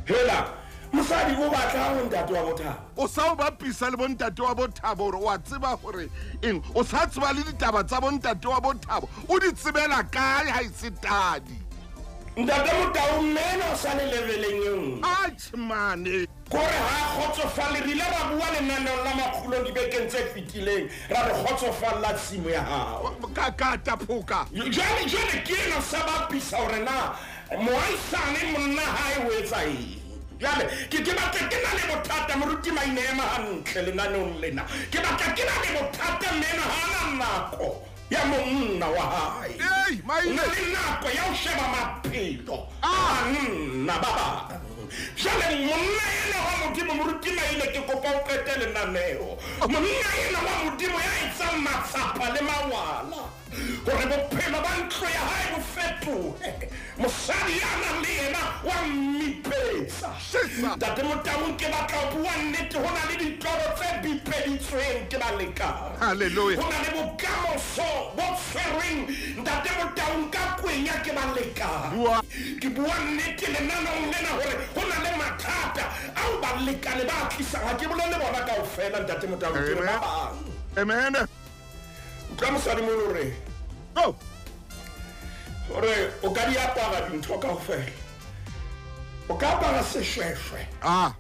Hela, mosadi o batla ho ntate wa Bothabo. O sa o bapisa le bontate wa Bothabo hore wa tseba hore eng, o sa tseba le ditaba tsa bontate wa Bothabo, o di tsebela kae ha e se tadi? Ntate Motau, mme ena o sa le leveleng e nngwe. Atjhe mane. Kore ha kgotsofale, re ile ra bua lenaneong la Makgulong dibekeng tse fetileng, ra re kgotsofalla tshimo ya hao. Ka kata phoka. Jwale ke ena sa bapisa hore na moahisane monna hae o etsa eng. Jwale ke batla ke na le bothata, moruti Maine ema hantle lenaneong lena. Ke batla ke na le bothata, mme ena ha na nako ya monna wa hae. Ei, Maine. O na le nako ya ho sheba maphelo a banna ba bang. Jwale monna ena wa Modimo, moruti Maine, ke kopa o qete lenaneo. Monna ena wa Modimo ya etsang matsapa le mawala hore bophelo ba ntlo ya hae bo fetohe. Mosadi ya nang le yena wa mmipetsa. Ntate Motau, ke batla ho bua nnete, ho na le ditoro tse bipeditsweng ke balekane. Hallelujah. Ho na le bokamoso bo tshwerweng ntate Motau ka kwenya ke balekane. Ke bua nnete lenaneong lena hore ho na le mathata ao balekane ba tlisang. Ha ke bolele bona kaofela ntate Motau, ke re ba bang. Amen. Utlwa mosadi mono hore oh, hore o ka di apara dintho kaofela. O ka apara seshweshwe. Ah.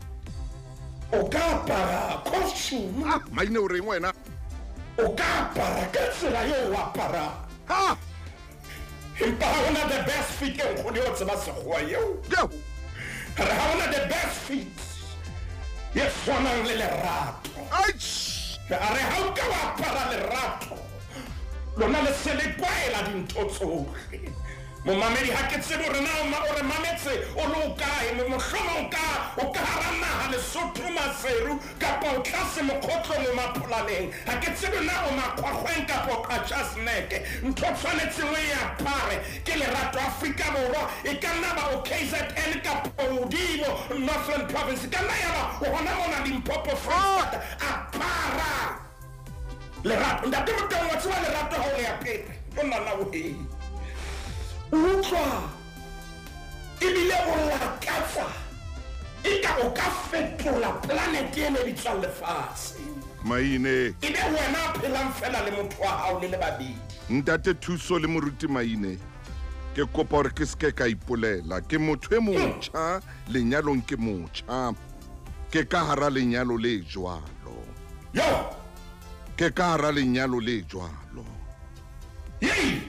O ka apara costume. Ah, Maine o reng wena? O ka apara ka tsela eo o aparang. Ha. Empa ha hona the best fit e nkgono eo tseba sekgowa eo. Yo. Re ha hona the best fit e tshwanang le lerato. Aitch. A re ha o ka wa apara lerato, lona le se le kwaela dintho tsohle. Momamedi, ha ke tsebe hore na o re mametse o le o kae, mohlomong o ka hara naha Lesotho, Maseru, kapa o tlase mokgotlong o Mapholaneng. Ha ke tsebe na o Makgwakgweng kapa o Qachaseneke. Ntho tshwanetseng o e apare ke lerato. Afrika Borwa e ka nna ba o KZN kapa hodimo Northern Province, e ka nna ya ba o hona mona Limpopo, Freistata. Apara lerato. Ntate Motau, wa tseba lerato ha o le apere, o nana o he. Utlwa ebile o lakatsa eka o ka fetola planet ena e bitswang lefatshe. Maine. Ebe wena a phelang fela le motho wa hao le le babedi. Ntate Thuso le moruti Maine, ke kopa hore ke seke ka ipolela. Ke motho e motjha lenyalong, ke motjha. Ke ka hara lenyalo le jwalo. Yo. Ke ka hara lenyalo le jwalo.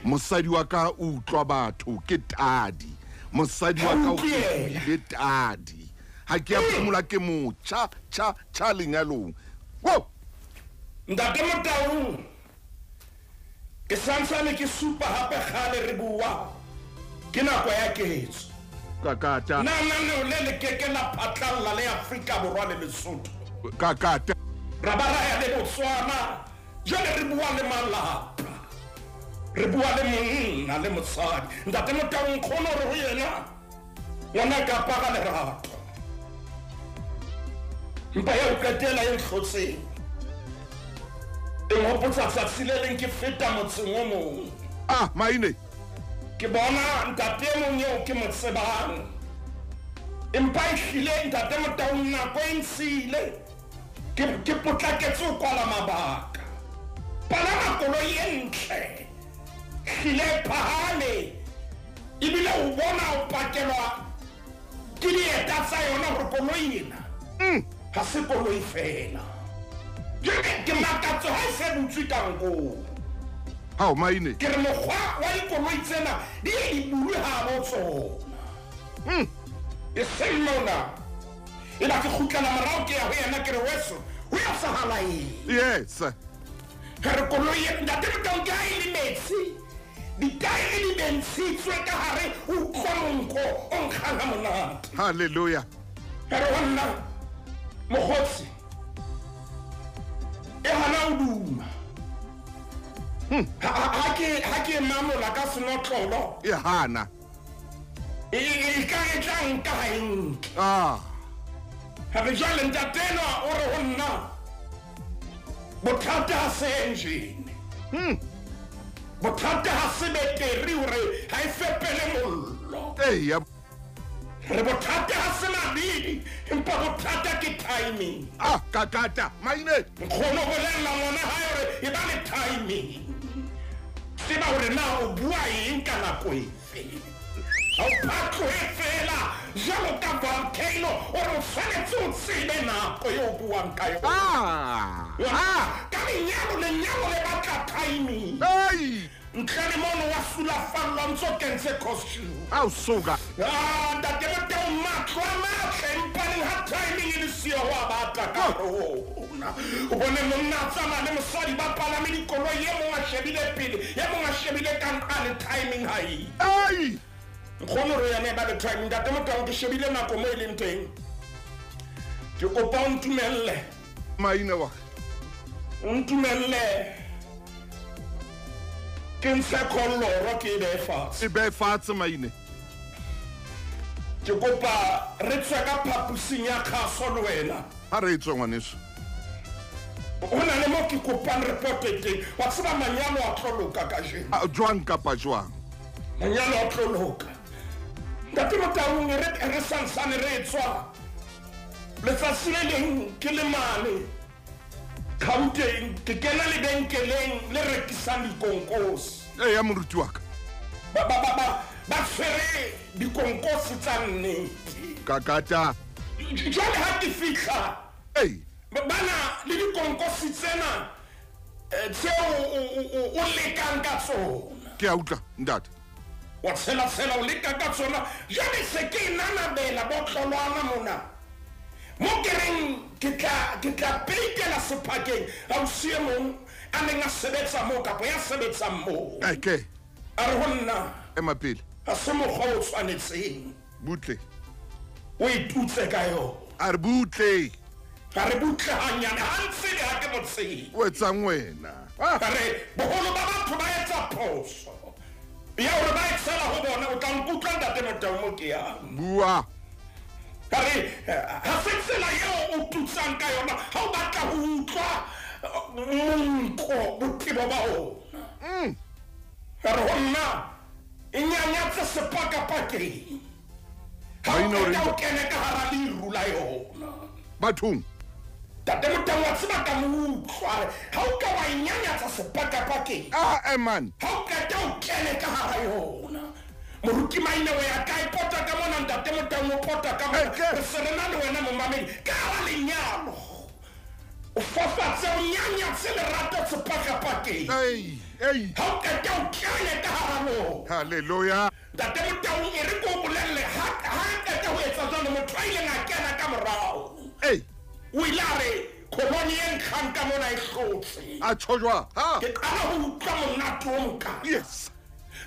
Mosadi wa ka o utlwa batho, ke tadi. Mosadi wa ka o le tadi. Ha ke a phomola, ke motjha tjha tjha lenyalong. Wo. Ntate Motau, ke santsane ke supa hape kgale re bua. Ke nako ya ketso. Kakata. Na lenaneo le le keke la phatlalla le Afrika Borwa le Lesotho. Kakata. Ra ba ra ya le Botswana. Jwale re bua le malapa. Re bua le monna le mosadi. Ntate Motau, nkgono re ho yena, ngwana ka apara lerato. Mpa ya ho qetela e ntlhotseng e nhopotsa tsatsi le leng ke feta motseng o mong. Ah, Maine. Ke bona ntate e mong eo ke mo tsebang. Empa ehlile ntate Motau, nako e ntshile. Ke potlaketse ho kwala mabaka. Palama koloi e ntle, hlile phahame, ebile o bona o pakelwa ke dieta tsa yona hore koloi ena Ha se koloi fela. Ke makatso ha e se butswe ka nkong. Hao maine. Ke re mokgwa wa dikoloi tsena di ye di bulwe habo tsona. E seng mona. E ba ke kgutlela morao ke ya ho yena ke re weso ho ya sahala eng. Yes. Re koloi e ntate Motaung ke ha e le metsi. Ditaere di bentshitswe ka hare o utlwa monko o nkgang ha monate. Hallelujah. Re ho nna mokgotsi e hana o duma. Ha ke mamola ka senotlolo. E hana. E ka e tla nka ha e nke. Ah. Ha re jwale ntate enwa o re ho nna bothata ha se engine. Bothata ha se beteri hore ha e fepele mollo. Eya. Re bothata ha se mabidi empa bothata ke timing. Ah, kakata maine. Nkgono bolella ngwana hae hore e ba le timing. Tseba hore na o bua eng ka nako efe. Ha o phatlohe fela jwalo ka volcano o re o tshwanetse o tsebe nako eo o buang ka yona. Ah. Ka lenyalo le batla timing. Hey. Ntle le mono wa sulafallwa ntso kentse costume. Ao suka. Ah, ntate Motaung matlo a matle empaneng ha timing e le siyo ho a batla ka rona. O bone monna a tsamaya le mosadi ba palame dikoloi, e mong a shebile pele, e mong a shebile ka nqane, timing ha e. Ai. Nkgono re yane ba le timing. Ntate Motaung ke shebile nako mo e leng teng. Ke kopa o ntumelle. Maine wa. O ntumelle. Ke ntshe kholoro ke e behe fatshe. E behe fatshe maine. Ke kopa re tswe ka phapusing ya kgaso le wena. Ha re tswe ngwaneso. Ho na le mo ke kopang report teng. Wa tseba manyalo a tlo loka kajeno. Jwang kapa jwang? Manyalo a tlo loka. Ntate Motaung re santsane re tswa. Letsatsi le leng ke le mane Gauteng ke kena lebenkeleng le rekisang dikonkosi. Eya moruti wa ka. Ba tshwere dikonkosi tsa nnete. Kakata. Jwale ha ke fihla. Ei. Bana le dikonkosi tsena tseo o lekang ka tsona. Ke a utlwa ntate. Wa tshela o leka ka tsona. Jwale se ke nanabela botlolwana mona. Mo ke reng ke tla peitela sephakeng ausi e mong a neng a sebetsa moo kapa ya sebetsang moo. Okay. A re ho nna. Ema pele. Ha se mokgwa o tshwanetseng. Butle. O itutse ka yona. A re butle. A re butle hanyane ha ntsebe ha ke mo tsebe. O etsang wena? A re boholo ba batho ba etsa phoso. Ya hore ba e tshela ho bona o tla nkutlwa ntate Motaung mo ke yang. Bua. Re ha se tsela eo o tutsang ka yona ha o batla ho utlwa monko botebo ba ona. Re ho nna e nyanyatse sepakapakeng. Ha o kene ka hara leru la yona. Bathong. Ntate Motaung wa tseba ka mo utlwa ha o ka wa nyanyatsa sepakapakeng. Ah, man. Ha o qeta o kene ka hara yona. Moruti maine o ya kae pota ka mona ntate Motaung o pota ka mona. Re se re na le wena momamedi ka hara lenyalo. O fafatse o nyanyatse lerato sepakapakeng. Ei, ei. Ha o qeta o kene ka hara lona. Hallelujah. Ntate Motaung e re ko o bolelle ha qeta ho etsa jwalo motho a ileng a kena ka morao. Ei. O ile a re koloni e nkgang ka mona e hlotse. A tjho jwang? Ha. Ke qala ho utlwa monate o mokana. Yes.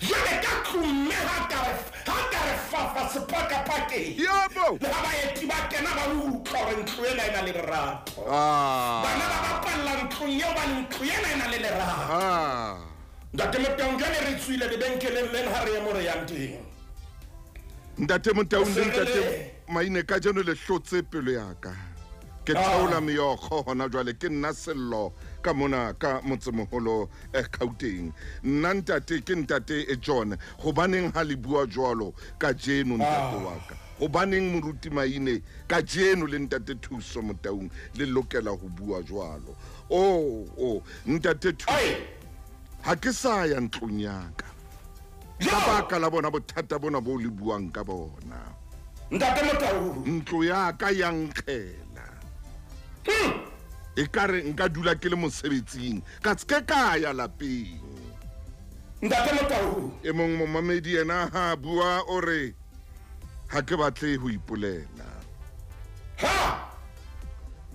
Jwale ka tlung mme ha ka re fafa sepakapakeng. Yebo. Le ha baeti ba kena ba utlwa hore ntlo ena e na le lerato. Ah. Bana ba bapalla ntlong eo ba ntlo ena e na le lerato. Ah. Ntate Motaung jwale re tswile lebenkeleng lena ha re ye mo re yang teng. Ntate Motaung le ntate Maine kajeno le hlotse pelo ya ka. Ke thaola meokgo hona jwale ke nna Sello ka mona ka motsemoholo Gauteng. Nna ntate ke ntate e John. Hobaneng ha le bua jwalo kajeno ntate wa ka? Hobaneng moruti Maine kajeno le ntate Thuso Motaung le lokela ho bua jwalo? Oh, ntate Thuso. Ha ke sa ya ntlong ya ka. Ka baka la bona bothata bona bo le buang ka bona. Ntate Motaung. Ntlo ya ka ya nkgela. E ka re nka dula ke le mosebetsing ka se ka ya lapeng. Ntate Motau e mong momamedi yena ha bua o re ha ke batle ho ipolela. Ha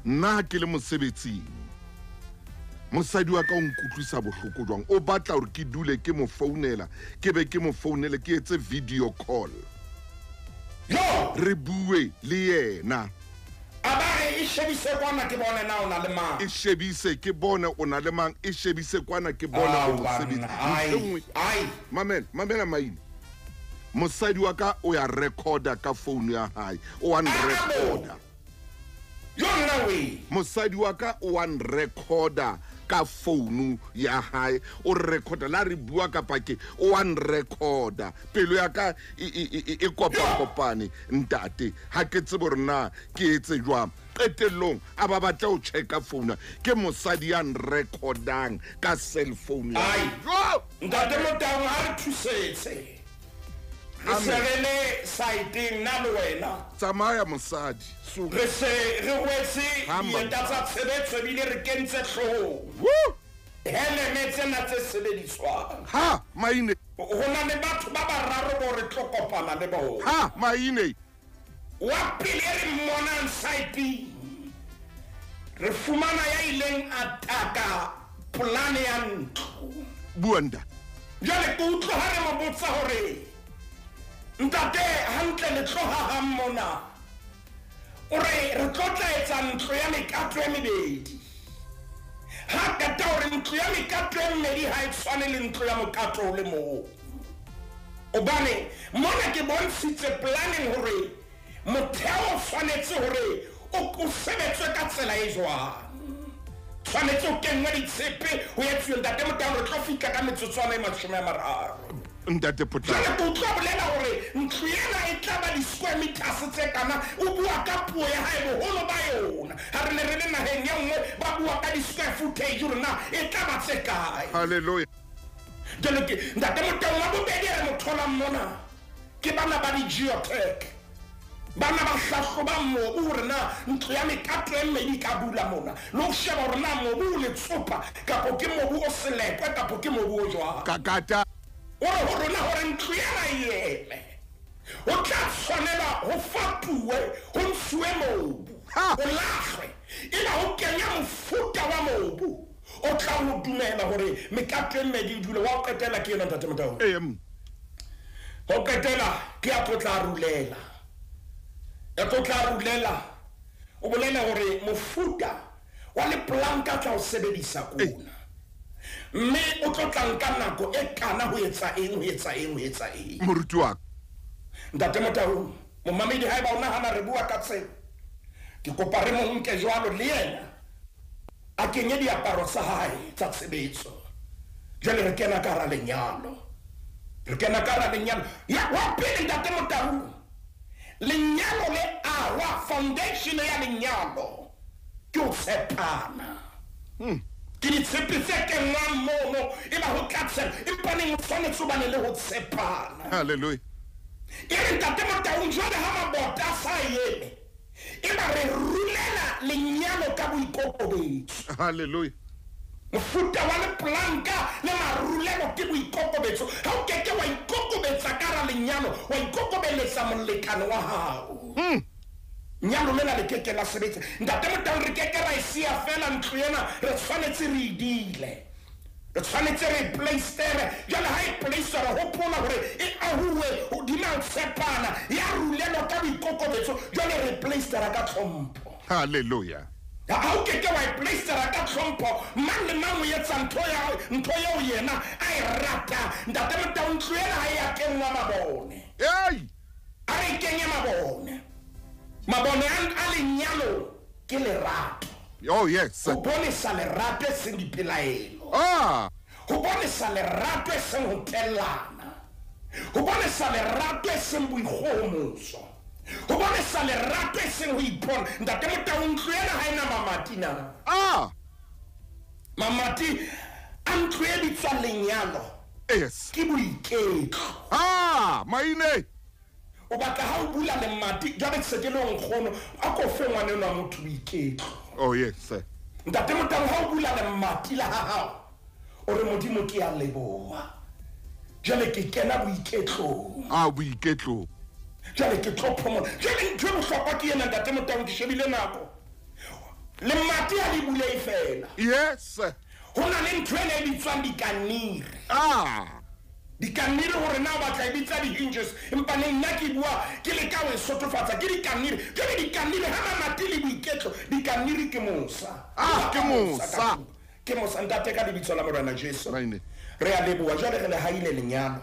nna ke le mosebetsing, mosadi wa ka o nkutlwisa bohloko jwang, o batla hore ke dule ke mo founela, ke be ke mo founele ke etse video call. Yo, re bue le yena. A ba re e shebise kwana ke bone na o na le mang. E shebise ke bone o na le mang, e shebise kwana ke bone o mosebetsi. Ai, mamela, mamela maine. Mosadi wa ka o ya recorder ka phone ya hae, o a nrecorder. Yo nna we. Mosadi wa ka o a nrecorder ka phone ya hae, o recorder la re bua kapa ke o a nrecorder. Pelo ya ka e kopa kopane ntate, ha ke tsebe hore na ke etse jwang. Qetellong a ba batla ho checka phone, ke mosadi ya nrecordang ka cell phone ya hae. Ntate Motau ha re thusetse. Re se re le saeteng nna le wena. Tsamaya mosadi. Re se re rwetse dieta tsa tshebetso ebile re kentse hloohong. Heleme tsena tse sebediswang. Ha maine. Ho na le batho ba bararo bo re tlo kopana le bona. Ha maine. Wa pele re mmonang saeteng, re fumana ya ileng a taka polane ya ntlo. Bua ntate. Jwale ke utlwa ha re mo botsa hore ntate hantle le tlo hahang mona, o re re tlo tla etsa ntlo ya mekato e mebedi. Ha qeta hore ntlo ya mekato e mmedi ha e tshwane le ntlo ya mokato o le mong. Hobane mona ke bontshitse planning hore motheo o tshwanetse hore o sebetswe ka tsela e jwang. Tshwanetse o kenngwe ditshepe ho etsuwe. Ntate Motau re tlo fihla ka metsotswana e 30. Ntate Potlako. Jwale ke utlwa bolela hore ntlo ena e tla ba di-square meters tse kana, o bua ka puo ya hae boholo ba yona. Ha re ne re le naheng e nngwe ba bua ka di-square footage hore na e tla ba tse kae. Hallelujah. Jwale ke ntate Motau wa bobedi re mo tholang mona ke bana ba di-geotech. Bana ba hlahloba mobu hore na ntlo ya mekato e mmedi ka bula mona, le ho sheba hore na mobu o letsopa kapo ke mobu o selekwe kapo ke mobu o jwang. Kakata. O re ho rona hore ntlo ena e eme, o tla tshwanela ho fatuwe, ho ntshuwe mobu, o lahlwe, eba ho kenya mofuta wa mobu o tla ho dumela hore mekato e mmedi e dule. Wa ho qetela ke ena ntate Motau. Ho qetela ke ya tlo tla rulela. Ya tlo tla rulela. O bolela hore mofuta wa lepolanka tla o sebedisa kona. Mme o tlo tla nka nako e kana ho etsa eng, ho etsa eng, ho etsa eng. Moruti wa ka. Ntate Motau, momamedi haeba o nahana re bua ka tseo, ke kopa re mo nke jwalo le yena a kenye diaparo tsa hae tsa tshebetso. Jwale re kena ka hara lenyalo. Re kena ka hara lenyalo. Ya wa pele ntate Motau, lenyalo le ahwa, foundation ya lenyalo ke ho tshepana. Ke ditshepe tse kenngwang mono e ba ho tla tshepa, empa neng o tshwanetse o bane le ho tshepana. Hallelujah. E re ntate Motau jwale ha mabota a sa eme, e ba re rulela lenyalo ka boikokobetso. Hallelujah. Mofuta wa lepolanka le marulelo ke boikokobetso. Ha o keke wa ikokobetsa ka hara lenyalo, wa ikokobeletsa molekane wa hao. Nyalo lena le keke la sebetsa. Ntate Motau re keke ra e siya fela ntlo ena, re tshwanetse re e dile. Re tshwanetse re e plaistere. Jwale ha e plaistere, hopola hore e ahuwe hodima ho tshepana, ya rulelwa ka boikokobetso. Jwale re plaistera ka tlhompho. Hallelujah. Ha o keke wa e plaistera ka tlhompho, mang le mang o etsa ntho eo yena a e ratang. Ntate Motau ntlo ena ha e a kenngwa mabone. Ei! A re kenye mabone. Mabone a lenyalo ke lerato. Oh yes. Ho bonesa lerato e seng dipelaelo. Ah. Ho bonesa lerato e seng ho tellana. Ho bonesa lerato e seng boikgohomoso. Ho bonesa lerato e seng ho ipona. Ntate Motau ntlo ena ha ena mamati na. Ah. Mamati a ntlo e bitswang lenyalo. Yes. Ke boiketlo. Ah, maine. O batla ha o bula lemati jwale ke se ke le nkgono a ko fe ngwana enwa motho boiketlo. Oh yes sir. Ntate Motau ha o bula lemati la hao o re modimo ke a leboha. Jwale ke kena boiketlong. Ah, boiketlo. Jwale ke tlo phomola. Jwale ntho e bohlokwa ke ena ntate Motau ke shebile nako. Lemati ha le bulehe fela. Yes. Ho na le ntho ena e bitswang dikaniri. Ah. Dikaniri hore na o batla e bitsa di-hinges empa ne nna ke bua ke leka ho e sotofatsa ke dikaniri. Jwale dikaniri ha mamati le boiketlo dikaniri ke mosa. Ah, ke mosa. Ke mosa ntate ka lebitso la Morena Jesu. Re a leboha jwale re le haile lenyalo.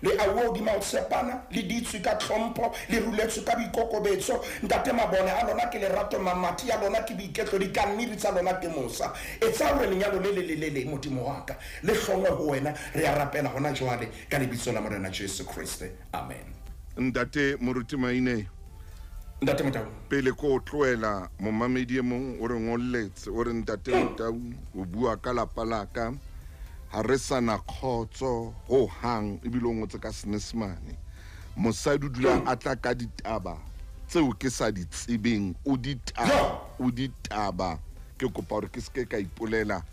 Le auwe hodima ho tshepana, le ditswe ka tlhompho, le ruletswe ka boikokobetso. Ntate mabone a lona ke lerato, mamati a lona ke boiketlo, dikaniri tsa lona ke mosa. Etsa hore lenyalo le le le le le modimo wa ka le hlongwe ho wena. Re a rapela hona jwale ka lebitso la Morena Jesu Kriste. Amen. Ntate Moruti Maine. Ntate Motau. Pele ko tlohela momamedi e mong o re ngolletse o re ntate Motau o bua ka lapa la ka. Ha re sa na kgotso ho hang ebile o ngotse ka Senyesemane. Mosadi o dula a tla ka ditaba tseo ke sa di tsebeng, o ditaba. Ke kopa hore ke seke ka ipolela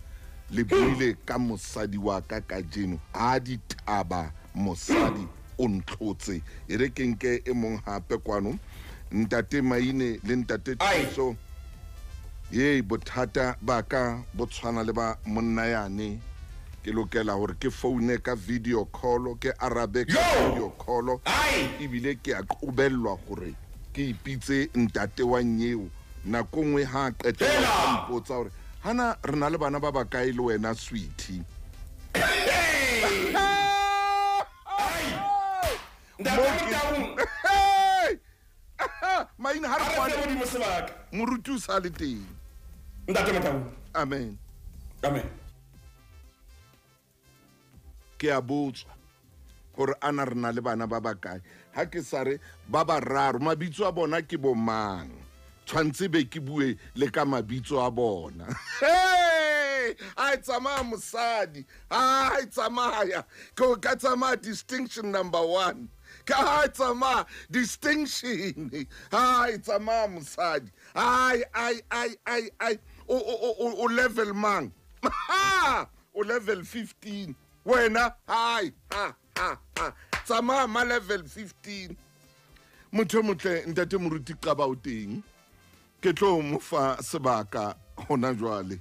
le buile ka mosadi wa ka kajeno. Ha ditaba mosadi o ntlotse. E re ke nke e mong hape kwano. Ntate Maine le ntate Thuso. Ye bothata ba ka bo tshwana le ba monna yane. Ke lokela hore ke phone ka video call, ke arabe ka video call. Ebile ke a qobellwa hore ke ipitse ntate wa nyeo. Nako nngwe ha qeta a mpotsa hore hana re na le bana ba bakae le wena sweetie. Maine ha re kwane moruti o sa le teng. Ntate Motau. Amen. Amen. Ke a botswa hore ana re na le bana ba bakae. Ha ke sa re ba bararo mabitso a bona ke bo mang, tshwantse be ke bue le ka mabitso a bona. Hey, a tsamaya mosadi, a tsamaya ke ka tsamaya distinction number 1. Ka tsamaya distinction, a tsamaya mosadi. Ai ai ai ai ai o level mang? O level 15. Wena hi ha ha ha tsamaya ma level 15. Motho motle ntate Moruti Qaba o teng. Ke tlo mo fa sebaka hona jwale.